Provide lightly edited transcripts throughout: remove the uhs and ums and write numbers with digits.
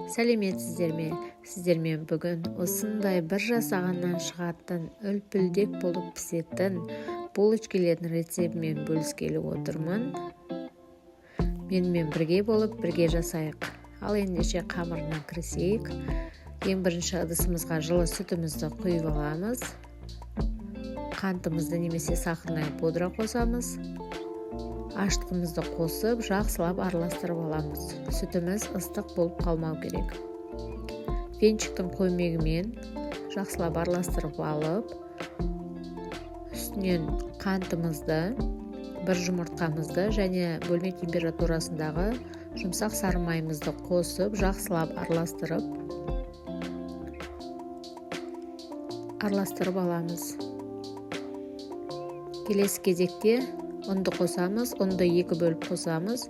Сәлеметсіздер ме? Сіздермен бүгін осындай бір жасағаннан шығатын, үлпілдек болып пісетін булочкилердің рецептімен бөліскелі отырмын. Менімен бірге болып, бірге жасайық. Ал ендеше қамырына кірісейік. Ең бірінші ыдысымызға жылы сүтімізді құйып аламыз. Қантымызды немесе сахарная пудра қосамыз. Ашытқымызды қосып, жақсылап араластырып аламыз. Сүтіміз ыстық болып қалмау керек. Венчиктің көмегімен жақсылап араластырып алып, үстінен қантымызды, бір жұмыртқамызды және бөлме температурасындағы жұмсақ сары майымызды қосып, жақсылап араластырып аламыз. Келесі кезекте ұнды қосамыз. Ұнды екі бөліп қосамыз.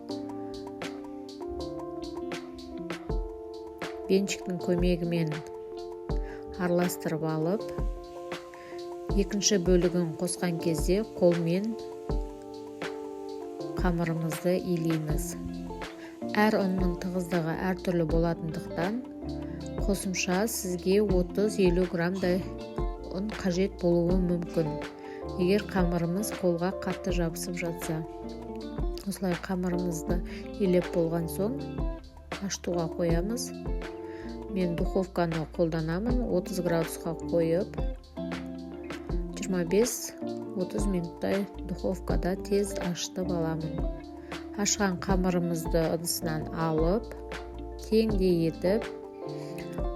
Венчиктің көмегімен араластырып алып, екінші бөлігін қосқан кезде қолмен қамырымызды илейміз. Әр ұнның тығыздығы әртүрлі болатындықтан қосымша сізге 30-50 граммдай ұн қажет болуы мүмкін, егер қамырымыз қолға қатты жабысып жатса. Осылай қамырымызды илеп болған соң ашытуға қоямыз. Мен духовканы қолданамын, 30 градусқа қойып, 25-30 минуттай духовкада тез ашытып аламын. Ашқан қамырымызды ыдысынан алып, теңдей етіп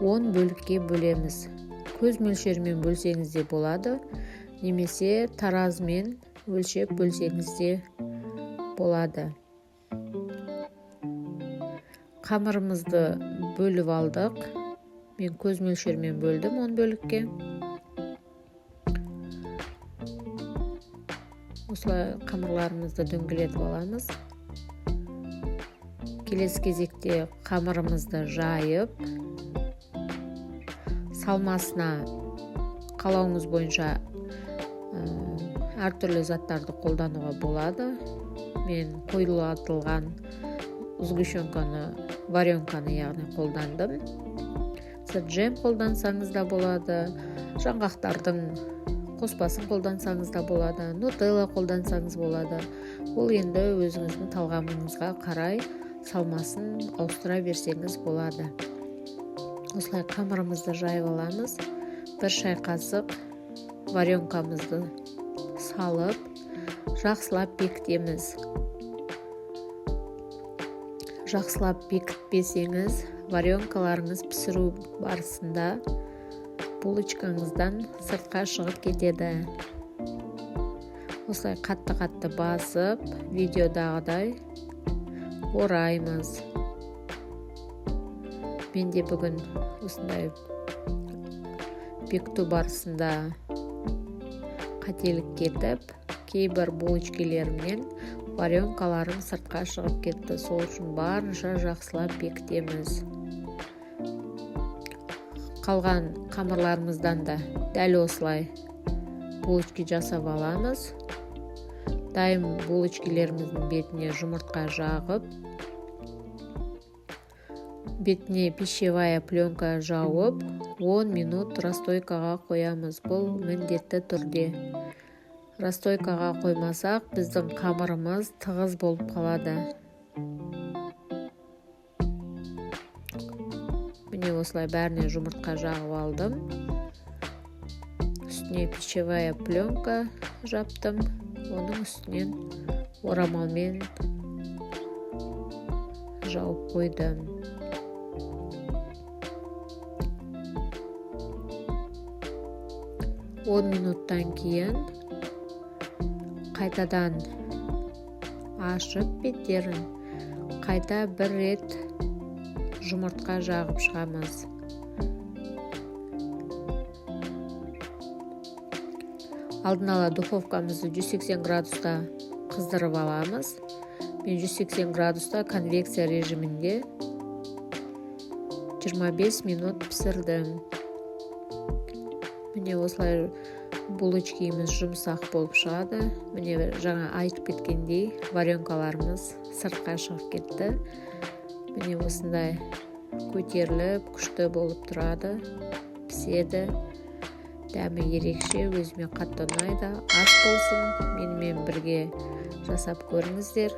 10 бөлікке бөлеміз. Көз мөлшерімен бөлсеңіз де болады, немесе таразымен өлшеп бөлсеңіз де болады. Қамырымызды бөліп алдық. Мен көз мөлшерімен бөлдім 10 бөлікке. Осылай қамырларымызды дөңгелетіп аламыз. Келесі кезекте қамырымызды жайып, салмасына қалауыңыз бойынша әртүрлі заттарды қолдануға болады. Мен қоюлатылған сгущенканы, варенканы яғни қолдандым. Сіз джем қолдансаңыз да болады, жаңғақтардың қоспасын қолдансаңыз да болады, нутелла қолдансаңыз болады. Ол енді өзіңіздің талғамыңызға қарай салмасын ауыстыра берсеңіз болады. Осылай қамырымызды жайып аламыз. Бір шай қасық варенкамызды салып, жақсылап бекітеміз. Жақсылап бекітпесеңіз, варенкаларыңыз пісіру барысында булочкаңыздан сыртқа шығып кетеді. Осылай қатты-қатты басып, видеодағыдай ораймыз. Менде бүгін осындай бекіту барысында қателік кетіп, кейбір булочкелерімнен варенкаларым сыртқа шығып кетті. Сол үшін барынша жақсылап бекітеміз. Қалған қамырларымыздан да дәл осылай булочки жасап аламыз. Дайын булочкелеріміздің бетіне жұмыртқа жағып, бетіне пищевая пленка жауып, 10 минут расстойкаға қоямыз. Бұл міндетті түрде. Расстойкаға қоймасақ, біздің қамырымыз тығыз болып қалады. Міне осылай бәріне жұмыртқа жағып алдым. Үстіне пищевая пленка жаптым. Оның үстінен орамалмен жауып қойдым. 10 минуттан кейін қайтадан ашып беттерін қайта бір рет жұмыртқа жағып шығамыз. Алдын ала духовкамызды 180 градуста қыздырып аламыз. Мен 180 градуста конвекция режимінде 25 минут пісірдім. Міне осылай булочкиміз жұмсақ болып шығады. Міне жаңа айтып кеткендей, варенкаларымыз сыртқа шығып кетті. Міне осындай Көтеріліп, күшті болып тұрады, піседі. Дәмі ерекше, өзіме қатты ұнайды. Ас болсын, менімен бірге жасап көріңіздер.